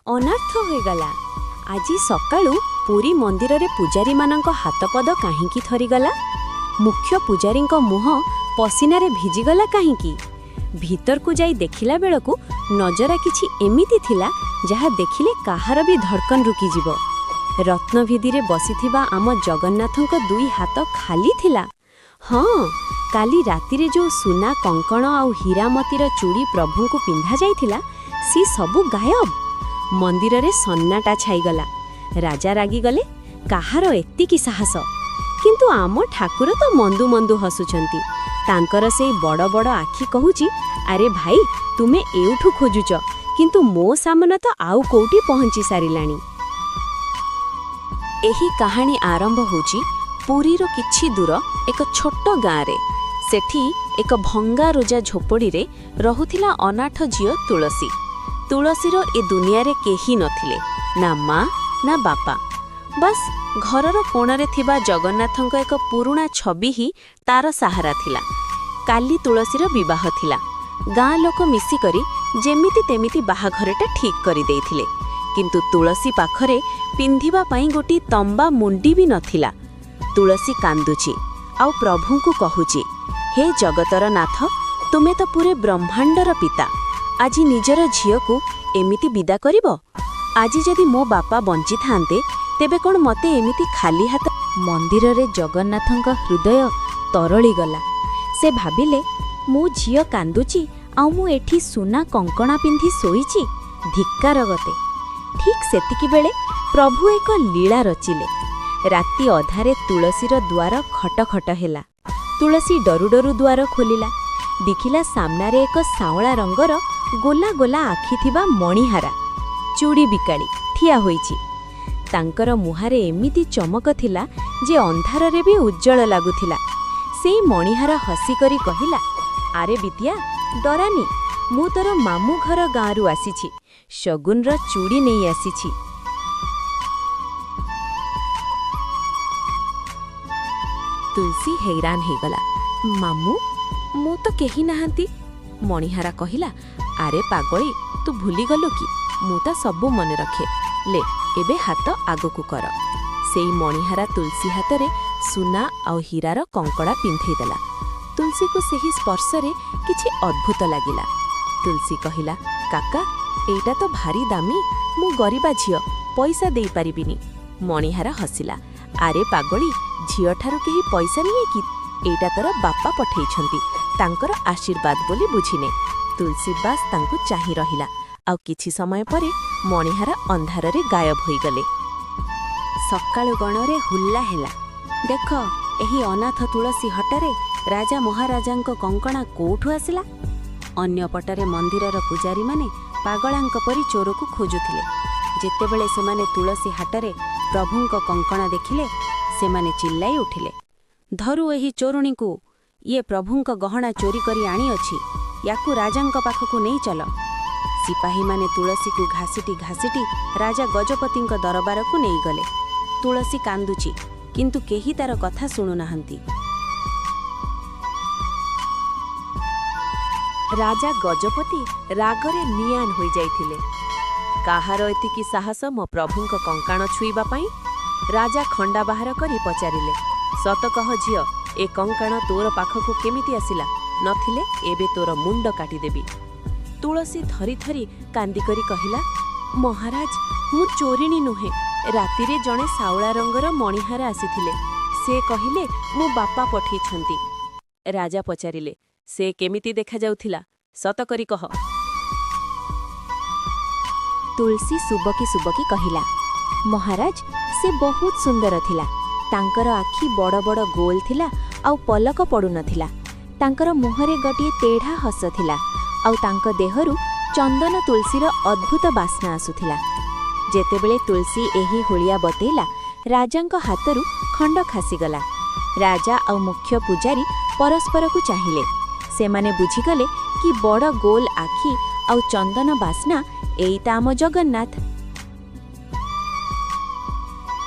ଅନର୍ଥ ହୋଇଗଲା। ଆଜି ସକାଳୁ ପୁରୀ ମନ୍ଦିରରେ ପୂଜାରୀମାନଙ୍କ ହାତପଦ କାହିଁକି ଥରିଗଲା? ମୁଖ୍ୟ ପୂଜାରୀଙ୍କ ମୁହଁ ପସିନାରେ ଭିଜିଗଲା କାହିଁକି? ଭିତରକୁ ଯାଇ ଦେଖିଲା ବେଳକୁ ନଜରା କିଛି ଏମିତି ଥିଲା, ଯାହା ଦେଖିଲେ କାହାର ବି ଧଡ଼କନ ରୁକିଯିବ। ରତ୍ନଭିଦିରେ ବସିଥିବା ଆମ ଜଗନ୍ନାଥଙ୍କ ଦୁଇ ହାତ ଖାଲି ଥିଲା। ହଁ, କାଲି ରାତିରେ ଯୋଉ ସୁନା କଙ୍କଣ ଆଉ ହୀରାମତିର ଚୁଡ଼ି ପ୍ରଭୁଙ୍କୁ ପିନ୍ଧାଯାଇଥିଲା, ସେ ସବୁ ଗାୟବ। ମନ୍ଦିରରେ ସନ୍ନାଟା ଛାଇଗଲା। ରାଜା ରାଗିଗଲେ, କାହାର ଏତିକି ସାହସ? କିନ୍ତୁ ଆମ ଠାକୁର ତ ମନ୍ଦୁ ମନ୍ଦୁ ହସୁଛନ୍ତି। ତାଙ୍କର ସେଇ ବଡ଼ ବଡ଼ ଆଖି କହୁଛି, ଆରେ ଭାଇ, ତୁମେ ଏଉଠୁ ଖୋଜୁଛ, କିନ୍ତୁ ମୋ ସାମନା ତ ଆଉ କୋଉଠି ପହଞ୍ଚି ସାରିଲାଣି। ଏହି କାହାଣୀ ଆରମ୍ଭ ହେଉଛି ପୁରୀର କିଛି ଦୂର ଏକ ଛୋଟ ଗାଁରେ। ସେଠି ଏକ ଭଙ୍ଗା ରୁଜା ଝୋପଡ଼ିରେ ରହୁଥିଲା ଅନାଥ ଝିଅ ତୁଳସୀ। ତୁଳସୀର ଏ ଦୁନିଆରେ କେହି ନଥିଲେ, ନା ମା ନା ବାପା। ବାସ୍, ଘରର କୋଣରେ ଥିବା ଜଗନ୍ନାଥଙ୍କ ଏକ ପୁରୁଣା ଛବି ହିଁ ତାର ସାହାରା ଥିଲା। କାଲି ତୁଳସୀର ବିବାହ ଥିଲା। ଗାଁ ଲୋକ ମିଶିକରି ଯେମିତି ତେମିତି ବାହାଘରଟା ଠିକ୍ କରିଦେଇଥିଲେ। କିନ୍ତୁ ତୁଳସୀ ପାଖରେ ପିନ୍ଧିବା ପାଇଁ ଗୋଟିଏ ତମ୍ବା ମୁଣ୍ଡି ବି ନଥିଲା। ତୁଳସୀ କାନ୍ଦୁଛି ଆଉ ପ୍ରଭୁଙ୍କୁ କହୁଛି, ହେ ଜଗତର ନାଥ, ତୁମେ ତ ପୁରେ ବ୍ରହ୍ମାଣ୍ଡର ପିତା। ଆଜି ନିଜର ଝିଅକୁ ଏମିତି ବିଦା କରିବ? ଆଜି ଯଦି ମୋ ବାପା ବଞ୍ଚିଥାନ୍ତେ, ତେବେ କ'ଣ ମତେ ଏମିତି ଖାଲି ହାତ? ମନ୍ଦିରରେ ଜଗନ୍ନାଥଙ୍କ ହୃଦୟ ତରଳିଗଲା। ସେ ଭାବିଲେ, ମୋ ଝିଅ କାନ୍ଦୁଛି ଆଉ ମୁଁ ଏଠି ସୁନା କଙ୍କଣା ପିନ୍ଧି ଶୋଇଛି। ଧିକ୍କାର ଗତେ। ଠିକ୍ ସେତିକି ବେଳେ ପ୍ରଭୁ ଏକ ଲୀଳା ରଚିଲେ। ରାତି ଅଧାରେ ତୁଳସୀର ଦ୍ୱାର ଖଟ ଖଟ ହେଲା। ତୁଳସୀ ଡରୁ ଡରୁ ଦ୍ୱାର ଖୋଲିଲା। ଦେଖିଲା, ସାମ୍ନାରେ ଏକ ସାଉଁଳା ରଙ୍ଗର ଗୋଲା ଗୋଲା ଆଖି ଥିବା ମଣିହାରା, ଚୁଡ଼ି ବିକାଳି ଠିଆ ହୋଇଛି। ତାଙ୍କର ମୁହଁରେ ଏମିତି ଚମକ ଥିଲା ଯେ ଅନ୍ଧାରରେ ବି ଉଜ୍ଜଳ ଲାଗୁଥିଲା। ସେଇ ମଣିହାରା ହସିକରି କହିଲା, ଆରେ ବିଦ୍ୟା, ଡରାନି। ମୁଁ ତୋର ମାମୁଁ ଘର ଗାଁରୁ ଆସିଛି। ଶଗୁନର ଚୁଡ଼ି ନେଇ ଆସିଛି। ତୁଳସୀ ହଇରାଣ ହେଇଗଲା। ମାମୁଁ? ମୁଁ ତ କେହି ନାହାନ୍ତି। ମଣିହାରା କହିଲା, ଆରେ ପାଗଳୀ, ତୁ ଭୁଲିଗଲୁ କି? ମୁଁ ତା ସବୁ ମନେ ରଖେ। ଲେ, ଏବେ ହାତ ଆଗକୁ କର। ସେଇ ମଣିହାରା ତୁଳସୀ ହାତରେ ସୁନା ଆଉ ହୀରାର କଙ୍କଣା ପିନ୍ଧେଇଦେଲା। ତୁଳସୀକୁ ସେହି ସ୍ପର୍ଶରେ କିଛି ଅଦ୍ଭୁତ ଲାଗିଲା। ତୁଳସୀ କହିଲା, କାକା, ଏଇଟା ତ ଭାରି ଦାମୀ। ମୁଁ ଗରିବା ଝିଅ, ପଇସା ଦେଇପାରିବିନି। ମଣିହାରା ହସିଲା, ଆରେ ପାଗଳୀ, ଝିଅଠାରୁ କେହି ପଇସା ନିଏ କି? ଏଇଟା ତୋର ବାପା ପଠେଇଛନ୍ତି, ତାଙ୍କର ଆଶୀର୍ବାଦ ବୋଲି ବୁଝିନେ। ତୁଳସୀ ବାସ୍ ତାଙ୍କୁ ଚାହିଁ ରହିଲା। ଆଉ କିଛି ସମୟ ପରେ ମଣିହାରା ଅନ୍ଧାରରେ ଗାୟବ ହୋଇଗଲେ। ସକାଳୁ ଗଣରେ ହୁଲ୍ଲା ହେଲା, ଦେଖ, ଏହି ଅନାଥ ତୁଳସୀ ହଟରେ ରାଜା ମହାରାଜାଙ୍କ କଙ୍କଣା କୋଉଠୁ ଆସିଲା? ଅନ୍ୟପଟରେ ମନ୍ଦିରର ପୂଜାରୀମାନେ ପାଗଳାଙ୍କ ପରି ଚୋରକୁ ଖୋଜୁଥିଲେ। ଯେତେବେଳେ ସେମାନେ ତୁଳସୀ ହାଟରେ ପ୍ରଭୁଙ୍କ କଙ୍କଣା ଦେଖିଲେ, ସେମାନେ ଚିଲ୍ଲାଇ ଉଠିଲେ, ଧରୁ ଏହି ଚୋରୁଣୀକୁ! ଇଏ ପ୍ରଭୁଙ୍କ ଗହଣା ଚୋରି କରି ଆଣିଅଛି। ୟାକୁ ରାଜାଙ୍କ ପାଖକୁ ନେଇ ଚାଲ। ସିପାହୀମାନେ ତୁଳସୀକୁ ଘାସିଟି ଘାସିଟି ରାଜା ଗଜପତିଙ୍କ ଦରବାରକୁ ନେଇଗଲେ। ତୁଳସୀ କାନ୍ଦୁଛି, କିନ୍ତୁ କେହି ତାର କଥା ଶୁଣୁନାହାନ୍ତି। ରାଜା ଗଜପତି ରାଗରେ ନିଆନ ହୋଇଯାଇଥିଲେ। କାହାର ଏତିକି ସାହସ ମୋ ପ୍ରଭୁଙ୍କ କଙ୍କାଣ ଛୁଇଁବା ପାଇଁ? ରାଜା ଖଣ୍ଡା ବାହାର କରି ପଚାରିଲେ, ସତ କହ ଝିଅ, ଏ କଙ୍କାଣ ତୋର ପାଖକୁ କେମିତି ଆସିଲା? ନଥିଲେ ଏବେ ତୋର ମୁଣ୍ଡ କାଟିଦେବି। ତୁଳସୀ ଥରି ଥରି କାନ୍ଦିକରି କହିଲା, ମହାରାଜ, ମୁଁ ଚୋରିଣୀ ନୁହେଁ। ରାତିରେ ଜଣେ ସାଉଳା ରଙ୍ଗର ମଣିହାର ଆସିଥିଲେ। ସେ କହିଲେ ମୋ ବାପା ପଠେଇଛନ୍ତି। ରାଜା ପଚାରିଲେ, ସେ କେମିତି ଦେଖାଯାଉଥିଲା? ସତ କରି କହ। ତୁଳସୀ ସୁବକି ସୁବକି କହିଲା, ମହାରାଜ, ସେ ବହୁତ ସୁନ୍ଦର ଥିଲା। ତାଙ୍କର ଆଖି ବଡ଼ ବଡ଼ ଗୋଲ ଥିଲା ଆଉ ପଲକ ପଡ଼ୁନଥିଲା। ତାଙ୍କର ମୁହଁରେ ଗୋଟିଏ ତେଢ଼ା ହସ ଥିଲା ଆଉ ତାଙ୍କ ଦେହରୁ ଚନ୍ଦନ ତୁଳସୀର ଅଦ୍ଭୁତ ବାସ୍ନା ଆସୁଥିଲା। ଯେତେବେଳେ ତୁଳସୀ ଏହି ହୁଳିଆ ବତେଇଲା, ରାଜାଙ୍କ ହାତରୁ ଖଣ୍ଡ ଖସିଗଲା। ରାଜା ଆଉ ମୁଖ୍ୟ ପୂଜାରୀ ପରସ୍ପରକୁ ଚାହିଁଲେ। ସେମାନେ ବୁଝିଗଲେ କି ବଡ଼ ଗୋଲ ଆଖି ଆଉ ଚନ୍ଦନ ବାସ୍ନା, ଏଇଟା ଆମ ଜଗନ୍ନାଥ।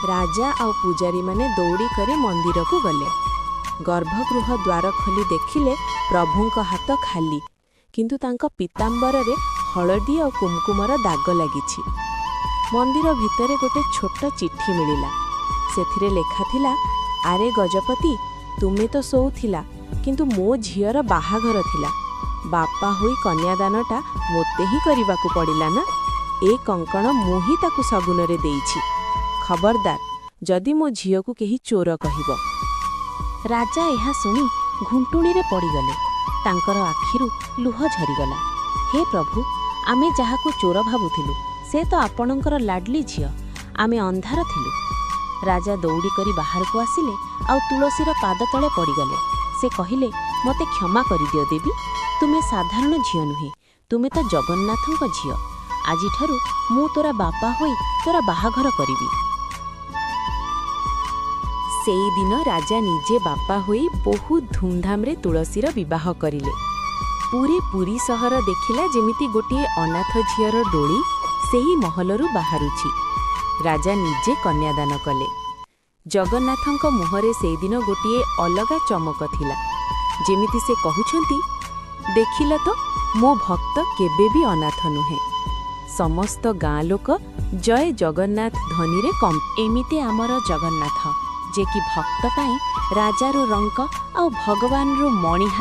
ରାଜା ଆଉ ପୂଜାରୀମାନେ ଦୌଡ଼ିକରି ମନ୍ଦିରକୁ ଗଲେ। ଗର୍ଭଗୃହ ଦ୍ୱାର ଖୋଲି ଦେଖିଲେ, ପ୍ରଭୁଙ୍କ ହାତ ଖାଲି, କିନ୍ତୁ ତାଙ୍କ ପୀତାମ୍ବରରେ ହଳଦୀ ଆଉ କୁମକୁମର ଦାଗ ଲାଗିଛି। ମନ୍ଦିର ଭିତରେ ଗୋଟେ ଛୋଟ ଚିଠି ମିଳିଲା। ସେଥିରେ ଲେଖାଥିଲା, ଆରେ ଗଜପତି, ତୁମେ ତ ଶୋଉଥିଲା, କିନ୍ତୁ ମୋ ଝିଅର ବାହାଘର ଥିଲା। ବାପା ହୋଇ କନ୍ୟାଦାନଟା ମୋତେ ହିଁ କରିବାକୁ ପଡ଼ିଲା ନା। ଏ କଙ୍କଣ ମୁଁ ହିଁ ତାକୁ ଶଗୁନରେ ଦେଇଛି। ଖବରଦାର, ଯଦି ମୋ ଝିଅକୁ କେହି ଚୋର କହିବ। ରାଜା ଏହା ଶୁଣି ଘୁଣ୍ଟୁଣିରେ ପଡ଼ିଗଲେ। ତାଙ୍କର ଆଖିରୁ ଲୁହ ଝରିଗଲା। ହେ ପ୍ରଭୁ, ଆମେ ଯାହାକୁ ଚୋର ଭାବୁଥିଲୁ ସେ ତ ଆପଣଙ୍କର ଲାଡଲି ଝିଅ। ଆମେ ଅନ୍ଧାର ଥିଲୁ। ରାଜା ଦୌଡ଼ି କରି ବାହାରକୁ ଆସିଲେ ଆଉ ତୁଳସୀର ପାଦ ତଳେ ପଡ଼ିଗଲେ। ସେ କହିଲେ, ମୋତେ କ୍ଷମା କରିଦିଅ ଦେବୀ, ତୁମେ ସାଧାରଣ ଝିଅ ନୁହେଁ, ତୁମେ ତ ଜଗନ୍ନାଥଙ୍କ ଝିଅ। ଆଜିଠାରୁ ମୁଁ ତୋରା ବାପା ହୋଇ ତୋରା ବାହାଘର କରିବି। ସେଇଦିନ ରାଜା ନିଜେ ବାପା ହୋଇ ବହୁତ ଧୁମଧାମରେ ତୁଳସୀର ବିବାହ କରିଲେ। ପୁରୀ ପୁରୀ ସହର ଦେଖିଲା ଯେମିତି ଗୋଟିଏ ଅନାଥ ଝିଅର ଡୋଳି ସେହି ମହଲରୁ ବାହାରୁଛି। ରାଜା ନିଜେ କନ୍ୟାଦାନ କଲେ। ଜଗନ୍ନାଥଙ୍କ ମୁହଁରେ ସେଇଦିନ ଗୋଟିଏ ଅଲଗା ଚମକ ଥିଲା, ଯେମିତି ସେ କହୁଛନ୍ତି, ଦେଖିଲ ତ, ମୋ ଭକ୍ତ କେବେ ବି ଅନାଥ ନୁହେଁ। ସମସ୍ତ ଗାଁ ଲୋକ ଜୟ ଜଗନ୍ନାଥ ଧ୍ୱନିରେ କମ୍ପ ଏମିତି ଆମର ଜଗନ୍ନାଥ, ଯେ କି ଭକ୍ତ ପାଇଁ ରାଜାରୁ ରଙ୍କ ଆଉ ଭଗବାନରୁ ମଣିହା।